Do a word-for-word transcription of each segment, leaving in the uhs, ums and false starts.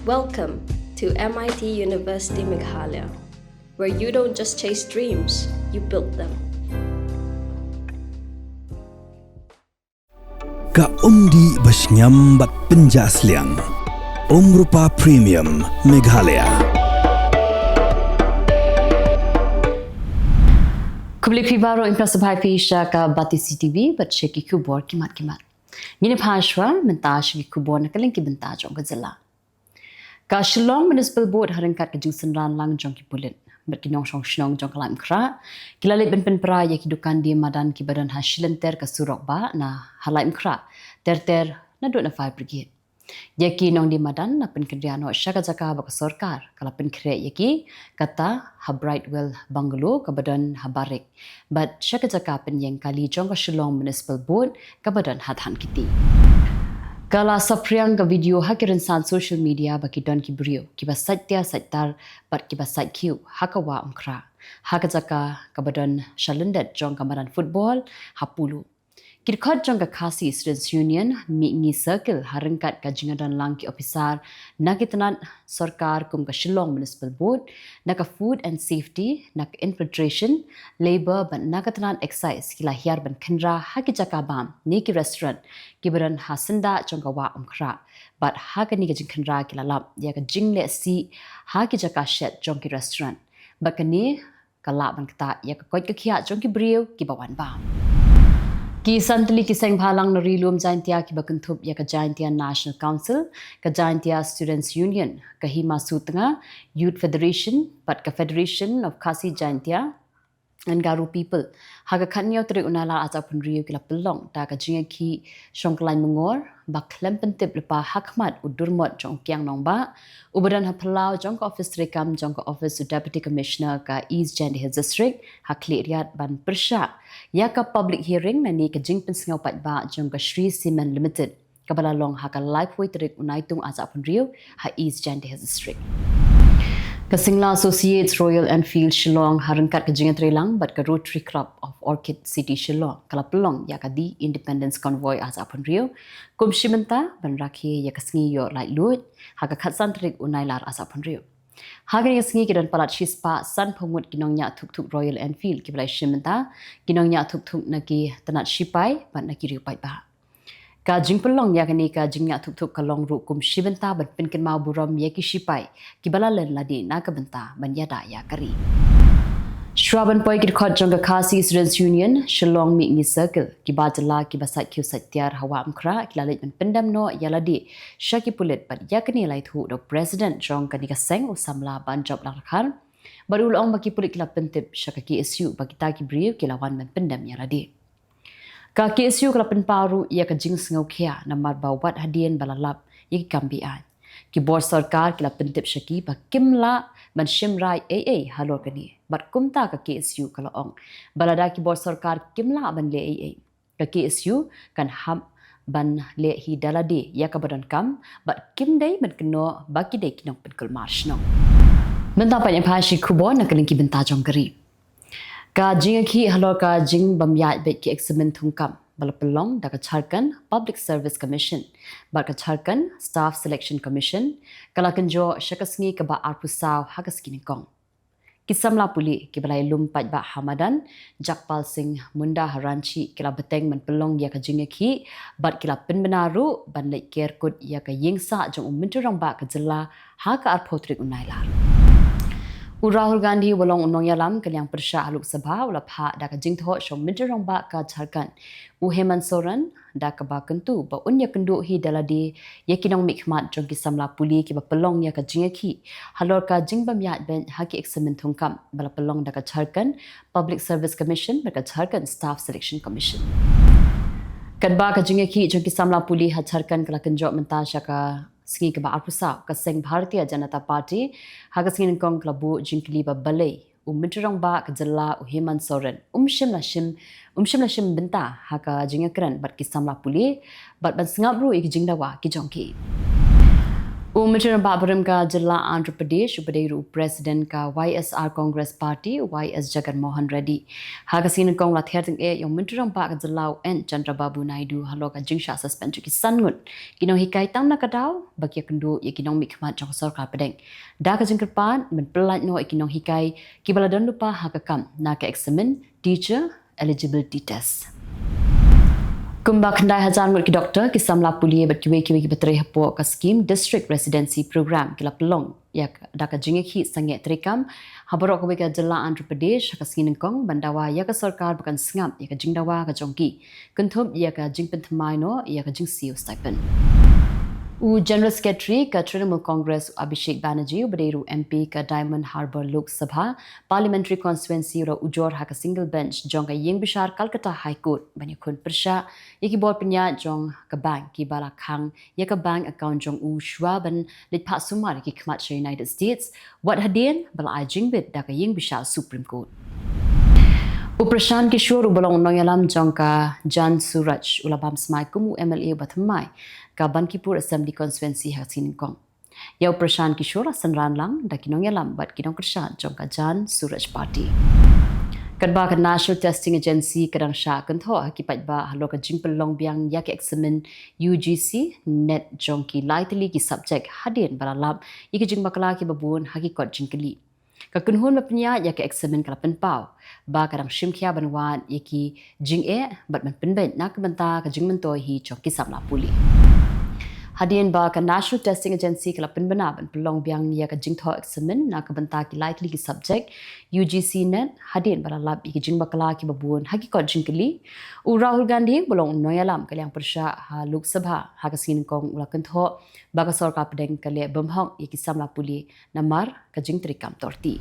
Welcome to M I T University Meghalaya, where you don't just chase dreams, you build them. Ka umdih ba shngiam bad pynjah sliang. Umrupa Premium Meghalaya. Khublei phi baroh, ïa phi sngewbha phi sha ka Batesi T V bad sha ki khubor ki mat ki mat. Ngin ïa phai shuwa mynta sha ki khubor na ka liang ki bynta jong ka jylla. Ka Shillong Municipal Board ha ryngkat ka jingsynran lang jong ki pulit bad ki nongshong shnong jong ka Laitumkhrah ki la leit ban pynpra ïa ki dukan die madan kiba don ha shilynter ka surok bah na ha Laitumkhrah ter ter naduh na Fire Brigade. Ïa ki nongdie madan la pynkynriah noh sha ka jaka ba ka sorkar ka la pynkhreh ïa ki, kata ha Brightwell Bungalow kaba don ha Barik bad sha ka jaka pynïeng kali jong ka Shillong Municipal Board kaba don ha Dhankheti. Ka la saphriang ka video ha ki rynsan social media ba ki don ki briew kiba sait tiar sait tar bad kiba sait khiew ha ka Wah Umkhrah, ha ka jaka kaba don sha lyndet jong ka madan football ha Polo. Ki dkhot jong ka Khasi Students Union Mihngi Circle ha ryngkat ka jingïadon lang ki ophisar na ki tnat sorkar kum ka Shillong Municipal Board, na ka Food and Safety, na ka Infiltration, Labour bad na ka tnat Excise ki la hiar ban khynra ha ki jaka bam ne ki restaurant kiba don ha syndah jong ka Wah Umkhrah. Bad ha kane ka jingkhynra ki la lap ïa ka jingleh sih ha ki jaka shet jong ki restaurant. Bad kane ka lah ban ktah ïa ka koit ka khiah jong ki briew kiba wan bam. Ki san tylli ki seng bhalang na Ri Lum Jaintia kiba kynthup ïa ka Jaintia National Council, ka Jaintia Students Union, ka Hima Sutnga Youth Federation bad ka Federation of Khasi Jaintia and Garo People, ha ka khathynñiew tarik u Nailar arhajar arphew hynriew ki la pynlong da ka jingïakhih shongkhlain myngor ba khlem pyntip lypa ha khmat u durmot jong u kiang nongbah uba don ha phyllaw jong ka ophis treikam jong ka ophis u Deputy Commissioner ka East Jaintia Hills District ha Khliehriat ban pyrshah ïa ka public hearing lane ka jingpynsngew paidbah jong ka Shree Cement Limited kaba la long ha ka laiphew tarik u Naitung arhajar arphew hynriew ha East Jaintia Hills District. Ka Singla Associates Royal Enfield Shillong ha ryngkat ka jingïatreilang bad ka Rotary Club of Orchid City Shillong ka la pynlong ïa ka The Independence Convoy arhajar arphew hynriew kum shi bynta ban rakhe ïa ka sngi ïoh laitluid ha ka khatsan tarik u Nailar arhajar arphew hynriew. Ha kane ka sngi ki don palat shispah sanphew ngut ki nongñiah thukthuk Royal Enfield kiba la ïashim bynta, ki nongñiah thukthuk na ki tnat shipai bad na ki riew paidbah. Ka jingpynlong ïa kane ka jingñiah thukthuk ka long ruh kum shi bynta ban pynkynmaw burom ïa ki shipai kiba la len lade na ka bynta ban ïada ïa ka ri. Shuwa ban poi ki dkhot jong ka Khasi Students Union Shillong Mihngi Circle, ki bar jylla kiba sait khiew sait tiar ha Wah Umkhrah ki la leit ban pyndem noh ïa lade sha ki pulit bad ïa kane la ïathuh da u President jong kane ka seng u samla Banjop Langrakhan. Bad u la ong ba ki pulit ki la pyntip sha ka K S U ba kita ki briew ki la wan ban pyndem ïa lade. Ka K S U ka la pynpaw ruh ïa ka jingsngewkhia namar ba wat hadien ba la lap ïa ki kam be-aiñ, ki bor sorkar ki la pyntip sha ki ba kim lah ban shim rai ei ei halor kane. Bad kumta ka K S U ka la ong ba lada ki bor sorkar kim lah ban leh ei ei, ka K S U kan hap ban leh hi da lade ïa kaba donkam bad kim dei ban kynnoh ba ki dei ki nongpynkulmar shnong. Mynta pat ïa phai sha ki khubor na ka liang ki bynta jong ka ri. Ka jingïakhih halor ka jingbym ïaid beit ki eksamin thungkam ba la pynlong da ka Jharkhand Public Service Commission bad ka Jharkhand Staff Selection Commission ka la kynjoh sha ka sngi kaba arphew saw ha ka sngi nyngkong. Ki samla pule kiba la ïalum paidbah ha madan Jagpal Singh Munda ha Ranchi ki la bteng ban pynlong ïa ka jingïakhih bad ki la pynbna ruh ban leit ker kut ïa ka ïingsah jong u Myntri Rangbah ka jylla ha ka arphew tarik u Nailar. U Rahul Gandhi uba long u nongïalam ka liang pyrshah ha Lok Sabha u la phah da ka jingthoh sha u Myntri Rangbah ka Jharkhand u Hemant Soren da kaba kyntu ba un ïakynduh hi da lade ïa ki nongmihkhmat jong ki samla pule kiba pynlong ïa ka jingïakhih halor ka jingbym ïaid beit ha ki eksamin thungkam ba la pynlong da ka Jharkhand Public Service Commission bad ka Jharkhand Staff Selection Commission. Katba ka jingïakhih jong ki samla pule ha Jharkhand ka la kynjoh mynta sha ka sngi kaba arphew saw, ka seng Bharatiya Janata Party ha ka sngi nyngkong ka la buh jingkylli ba balei u Myntri Rangbah ka jylla u Hemant Soren um shym la shim, um shym la shim bynta ha ka jingïakren bad ki samla pule bad ban sngap ruh ïa ki jingdawa ki jong ki. U Myntri Rangbah barim ka jylla Andhra Pradesh, uba dei ruh u President ka Y S R Congress Party, Y S Jagan Mohan Reddy, ha ka sngi nyngkong u la ther tyngeh ïa u Myntri Rangbah ka jylla u N Chandrababu Naidu halor ka jingshah suspend jong ki san ngut ki nonghikai tang na ka daw ba ki ïakynduh ïa ki nongmihkhmat jong ka sorkar pdeng, da ka jingkyrpad ban pyllait noh ïa ki nonghikai kiba la don lypa ha ka kam na ka eksamin Teacher Eligibility Test. Kumba khyndai hajar ngut ki doktor, ki samla pule bad kiwei kiwei kiba trei hapoh ka skim District Residency Program ki la pynlong ïa ka, da ka jingïakhih sangeh treikam ha baroh kawei ka jylla Andhra Pradesh ha ka sngi nyngkong, ban dawa ïa ka sorkar ba kan sngap ïa ka jingdawa ka jong ki, kynthup ïa ka jingpynthymmai noh ïa ka jingsiew stipend. U General Secretary ka Trinamool Congress, u Abhishek Banerjee, uba dei ruh M P ka Diamond Harbour Lok Sabha Parliamentary Constituency, u la ujor ha ka single bench jong ka ïingbishar Calcutta High Court ban ïakhun pyrshah ïa ki bor pynïaid jong ka bank kiba la khang ïa ka bank account jong u shuwa ban leit phah sumar ïa ki khmat sha United States, wat hadien ba la ai jingbit da ka ïingbishar Supreme Court. U Prashant Kishore, uba long u nongïalam jong ka Jan Suraj, u la bam smai kum u M L A uba thymmai ka Bankipur Assembly Constituency ha ka sngi nyngkong. Ïa u Prashant Kishore la synran lang da ki nongïalam bad ki nongkyrshan jong ka Jan Suraj Party. Katba ka National Testing Agency ka dang shah kynthoh ha ki paidbah halor ka jingpynlong biang ïa ka eksamin U G C NET jong ki lai tylli ki subject hadien ba la lap ïa ki jingbakla kiba bun ha ki kot jingkylli, ka kynhun ba pynïaid ïa ka eksamin ka la pynpaw ba ka dang shim khia ban wad ïa ki jingeh bad ban pynbeit na ka bynta ka jingmyntoi hi jong ki samla pule. Hadien ba ka National Testing Agency ka la pynbna ban pynlong biang ïa ka jingthoh eksamin na ka bynta ki lai tylli ki subject U G C NET hadien ba la lap ïa ki jingbakla kiba bun ha ki kot jingkylli, u Rahul Gandhi, uba long u nongïalam ka liang pyrshah ha Lok Sabha, ha ka sngi nyngkong u la kynthoh ba ka sorkar pdeng ka leh bymhok ïa ki samla pule namar ka jingtreikam torti.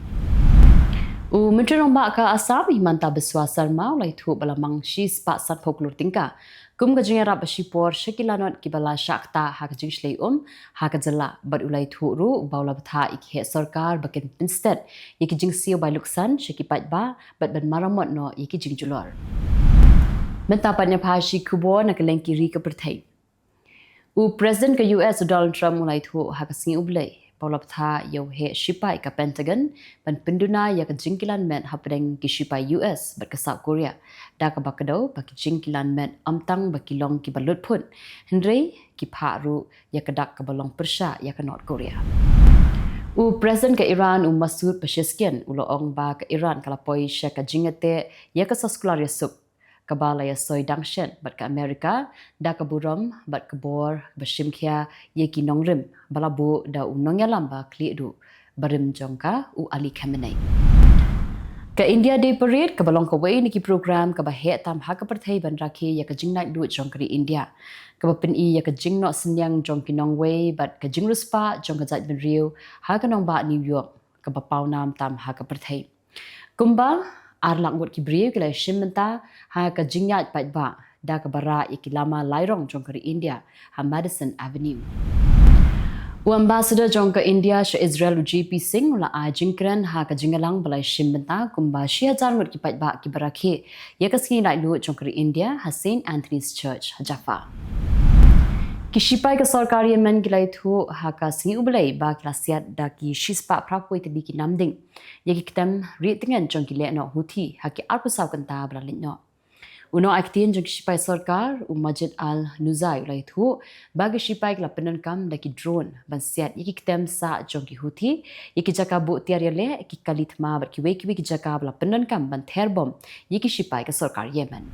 U Myntri Rangbah ka Assam, Himanta Biswa Sarma, u la ïathuh ba la mang shispah sanphew klur tyngka kum ka jingïarap ba shipor sha ki lanot kiba la shah ktah ha ka jingshlei um ha ka jylla, bad u la ïathuh ruh ba u la bthah ïa ki heh sorkar ba kin pynsted ïa ki jingsiew bai luksan sha ki paidbah bad ban maramot noh ïa ki jingjulor. Mynta pat ngin ïa phai sha ki khubor na kylleng ki ri ka pyrthei. U President ka U S, u Donald Trump, u la ïathuh ha ka sngi U Blei ba u la bthah ïa u heh shipai ka Pentagon ban pynduna ïa ka jingkilan met hapdeng ki shipai U S bad ka South Korea, da kaba kdew ba ki jingkilan met ym tang ba ki long kiba lut phut, hynrei ki phah ruh ïa ka dak kaba long pyrshah ïa ka North Korea. U President ka Iran, u Masoud Pezeshkian, u la ong ba ka Iran ka la poi sha ka jingïateh ïa ka soskular ïasuk kaba la ïasoi dang shen bad ka Amerika, da ka burom bad ka bor ba shim khia ïa ki nongrim ba la buh da u nongïalam ba khlieh duh barim jong ka, u Ali Khamenei. Ka India Day Parade kaba long kawei na ki program kaba heh tam ha ka pyrthei ban rakhe ïa ka jinglaitluid jong ka ri India, kaba pyni ïa ka jingnoh synñiang jong ki nongwei bad ka jingriewspah jong ka jaitbynriew ha ka nongbah New York, kaba pawnam tam ha ka pyrthei. Kumba ar lak ngut ki briew ki la ïashim bynta ha ka jingïaid paidbah, da kaba rah ïa ki lama lai rong jong ka ri India ha Madison Avenue. U Ambassador jong ka India sha Israel, u J P Singh, u la ai jingkren ha ka jingïalang ba la ïashim bynta kumba shi hajar ngut ki paidbah kiba rakhe ïa ka sngi laitluid jong ka ri India ha Saint Anthony's Church ha Jaffa. Ki shipai ka sorkar Yemen ki la ïathuh ha ka sngi U Blei ba ki la siat da ki shispah phra phew tylli ki namding ïa ki ktem rieh tngen jong ki lehnoh Houthi ha ki arphew saw kynta ba la leit noh. U nongai ktien jong ki shipai sorkar, u Majid Al Nuzai, u la ïathuh ba ki shipai ki la pyndonkam da ki drone ban siat ïa ki ktem sah jong ki Houthi, ïa ki jaka buh tiar ïaleh, ki kali thma bad kiwei kiwei ki jaka ba la pyndonkam ban ther bom ïa ki shipai ka sorkar Yemen.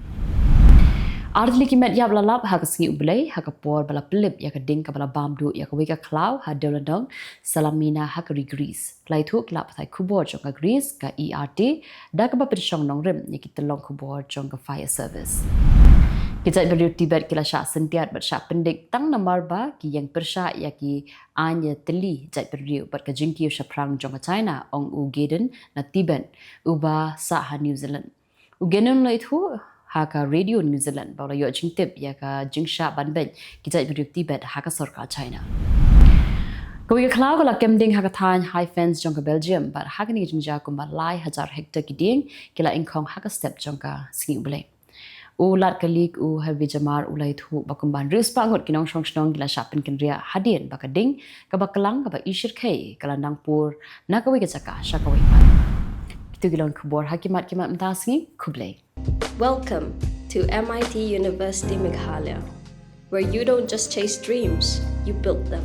Ar tylli ki met ïap la lap ha ka sngi U Blei ha ka por ba la pynlip ïa ka ding kaba la bam duh ïa kawei ka khlaw ha Dewlandong Salamina ha ka ri Greece. La ïathuh ki lad pathai khubor jong ka Greece, ka E R T, da kaba pynshong nongrim ïa ki tyllong khubor jong ka Fire Service. Ki jaitbynriew Tibet ki la shah syntiat bad shah pyndik tang namar ba ki ïeng pyrshah ïa ki aiñ ïatylli jaitbynriew bad ka jingkiew shaphrang jong ka China, ong u Gaydon na Tibet, uba sah ha New Zealand. U Gaydon u la ïathuh ha ka Radio New Zealand ba u la ïoh jingtip ïa ka jingshah ban beiñ ki jaitbynriew Tibet ha ka sorkar China. Kawei ka khlaw ka la kem ding ha ka thaiñ Haifans jong ka Belgium bad ha kane ka jingjia kumba lai hajar hektar ki dieng ki la ingkhong ha ka step jong ka sngi U Blei. U Lat Kali u Havi Jamar u la ïathuh ba kumba hynriew spah ngut ki nongshong shnong ki la shah pynkynriah hadien ba ka ding kaba klang kaba i shyrkhei ka la nang pur na kawei ka jaka sha kawei pat. Kitu ki long khubor ha ki mat ki mat mynta sngi. Khublei. Welcome to M I T University Meghalaya, where you don't just chase dreams, you build them.